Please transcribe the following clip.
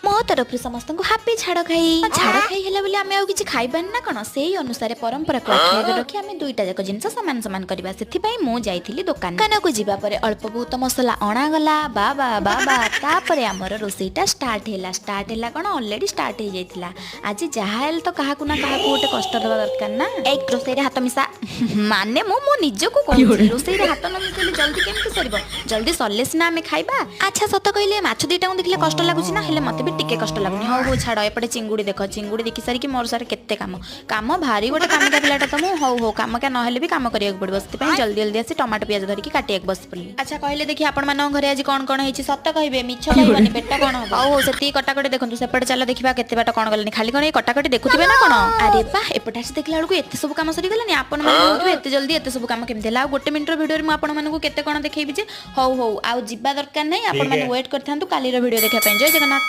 ମୋ ତରଫରୁ ସମସ୍ତଙ୍କୁ ହାପି ଛାଡ଼ଖାଇ। ଛାଡ଼ଖାଇ ହେଲା ବୋଲି ଆମେ ଆଉ କିଛି ଖାଇବାନି ନା କ'ଣ? ସେଇ ଅନୁସାରେ ପରମ୍ପରାକୁ ଆଖି ଆଗରେ ରଖି ଆମେ ଦୁଇଟା ଯାକ ଜିନିଷ ସମାନ ସମାନ କରିବା। ସେଥିପାଇଁ ମୁଁ ଯାଇଥିଲି ଦୋକାନ। ଦୋକାନକୁ ଯିବା ପରେ ଅଳ୍ପ ବହୁତ ମସଲା ଅଣାଗଲା। ବା ବା ବା ବା, ତାପରେ ଆମର ରୋଷେଇଟା ଷ୍ଟାର୍ଟ ହେଲା। ଷ୍ଟାର୍ଟ ହେଲା କ'ଣ, ଅଲରେଡି ଷ୍ଟାର୍ଟ ହେଇଯାଇଥିଲା। ଆଜି ଯାହା ହେଲେ ତ କାହାକୁ ନା କାହାକୁ ଗୋଟେ କଷ୍ଟ ଦେବା ଦରକାର ନା। ଏଇ, ରୋଷେଇରେ ହାତ ମିଶା। ମାନେ ମୁଁ ମୋ ନିଜକୁ କହୁଛି, ରୋଷେଇରେ ହାତ ନ ମିଶେଇଲେ ଜଲ୍ଦି କେମିତି ସରିବ? ଜଲ୍ଦି ସରିଲେ ସିନା ଆମେ ଖାଇବା। ଆଚ୍ଛା, ସତ କହିଲେ ମାଛ ଦିଟାକୁ ଦେଖିଲେ କଷ୍ଟ ଲାଗୁଛି ନା? ହେଲେ ମତେ ବି ଟିକେ କଷ୍ଟ ଲାଗୁନି। ହଉ ହଉ, ଛାଡ଼। ଏପଟେ ଚିଙ୍ଗୁଡ଼ି ଦେଖ। ଚିଙ୍ଗୁଡ଼ି ଦେଖି ସାରିକି ମୋର ସାର୍ କେତେ କାମ। କାମ ଭାରି ଗୋଟେ କାମିକା ପିଲାଟା ତ ମୁଁ। ହଉ ହଉ, କାମକା ନହେଲେ ବି କାମ କରିବାକୁ ପଡ଼ିବ। ସେଥିପାଇଁ ଜଲ୍ଦି ଜଲ୍ଦି ଆସି ଟମାଟୋ ପିଆଜ ଧରିକି କାଟିବାକୁ ବସି ପଡ଼ିଲି। ଆଚ୍ଛା, କହିଲେ ଦେଖି, ଆପଣମାନଙ୍କ ଘରେ ଆଜି କ'ଣ କ'ଣ ହେଇଛି? ସତ କହିବେ, ମିଛ କହିବନି, ପେଟ କ'ଣ ହବ। ହଉ ହଉ, ସେତିକି କଟାକଟି ଦେଖନ୍ତୁ। ସେପଟେ ଚାଲ, ଦେଖିବା କେତେ ବାଟ କ'ଣ ଗଲେନି। ଖାଲି କ'ଣ ଏଇ କଟାକଟି ଦେଖୁଥିବେ ନା କ'ଣ? ଆରେ ବା, ଏପଟେ ଆସି ଦେଖିଲା ବେଳକୁ ଏତେ ସବୁ କାମ ସରିଗଲାନି। ଆପଣମାନେ କହୁଥିବେ, ଏତେ ଜଲ୍ଦି ଏତେ ସବୁ କାମ କେମିତି ହେଲା? ଆଉ ଗୋଟେ ମିନିଟ୍ର ଭିଡ଼ିଓରେ ମୁଁ ଆପଣମାନଙ୍କୁ କେତେ କ'ଣ ଦେଖେଇବି ଯେ। ହଉ ହଉ, ଆଉ ଯିବା ଦରକାର ନାହିଁ। ଆପଣମାନେ ୱେଟ୍ କରିଥାନ୍ତୁ କାଲିର ଭିଡ଼ିଓ ଦେଖିବା ପାଇଁ। ଜୟ ଜଗନ୍ନାଥ।